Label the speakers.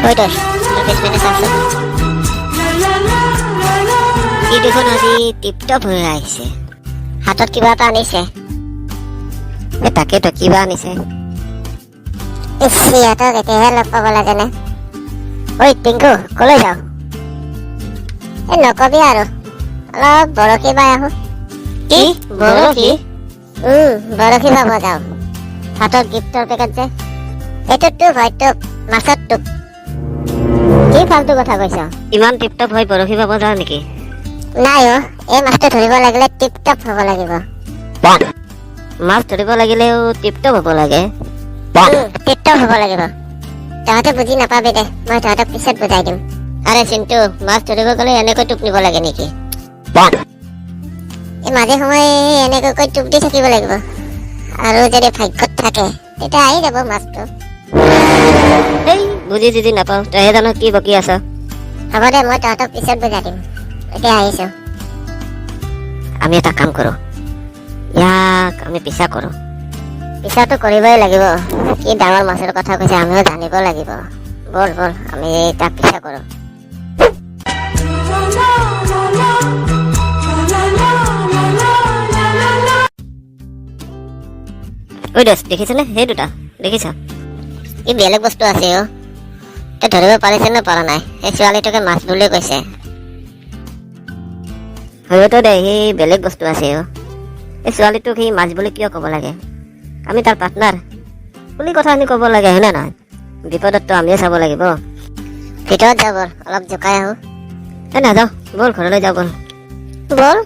Speaker 1: ঐ দোস্ত, তোৰ পিছপিনে চাচোন। ই দেখোন আজি টিপটপ হৈ আহিছে। হাতত কিবা এটা আনিছে। এই তাকেতো, কিবা আনিছে। ইছ, সিহঁতক এতিয়াহে লগ পাব লাগেনে? ঐ টিংকু, কলৈ যাওঁ? এই নকবি আৰু, অলপ বৰশী বাই আহোঁ।
Speaker 2: কি বৰশী?
Speaker 1: বৰশী বাব যাওঁ। হাতত গিফ্টৰ পেকেট যে? এইটো টোপ হয়, টোপ, মাছৰ টোপ। কি ফাল্টু কথা কৈছ?
Speaker 2: ইমান টিপটপ হৈ বৰশী বাব যাওঁ নেকি?
Speaker 1: নাই অ, এই মাছটো ধৰিব লাগিলে টিপ টপ হ'ব লাগিব।
Speaker 2: মাছ ধৰিব লাগিলেও টিপটপ হ'ব লাগে?
Speaker 1: টিপ টপ হ'ব লাগিব। তহঁতে বুজি নাপাবি দে, মই তহঁতক পিছত বুজাই দিম।
Speaker 2: আৰে চিন্তু, মাছ ধৰিব গ'লে এনেকৈ টোপ নিব লাগে নেকি?
Speaker 1: এই মাজে সময়ে এনেকৈ কৈ টোপ দি থাকিব লাগিব আৰু যদি ভাগ্যত থাকে, তেতিয়া আহি যাব মাছটো।
Speaker 2: এই বুজি চুজি নাপাওঁ, তইহে জানো কি বকি আছ।
Speaker 1: হ'ব দে, মই তহঁতক পিছত বুজাই দিম। এতিয়া আহিছো।
Speaker 2: আমি এটা কাম কৰোঁ, ইয়াক আমি পিছা কৰোঁ।
Speaker 1: পিছাটো কৰিবই লাগিব। কি ডাঙৰ মাছৰ কথা কৈছে, আমিও জানিব লাগিব। ব'ল ব'ল, আমি তাক পিছা কৰোঁ।
Speaker 2: ঐ দোস্ত, দেখিছেনে? সেই দুটা দেখিছ?
Speaker 1: কি বেলেগ বস্তু আছে অ। তই ধৰিব পাৰিছে নে পৰা নাই? সেই ছোৱালীটোকে মাছ বুলি কৈছে।
Speaker 2: হয়তো দে, সি বেলেগ বস্তু আছে অ। এই ছোৱালীটোক সি মাছ বুলি কিয় ক'ব লাগে? আমি তাৰ পাৰ্টনাৰ বুলি কথাখিনি ক'ব লাগে, হয়নে নহয়? বিপদততো আমিয়ে চাব লাগিব।
Speaker 1: ভিতৰত যাওঁ ব'ল, অলপ জোকাই আহোঁ।
Speaker 2: এই নাযাওঁ, ব'ল ঘৰলৈ যাওঁ ব'ল।
Speaker 1: ব'ল।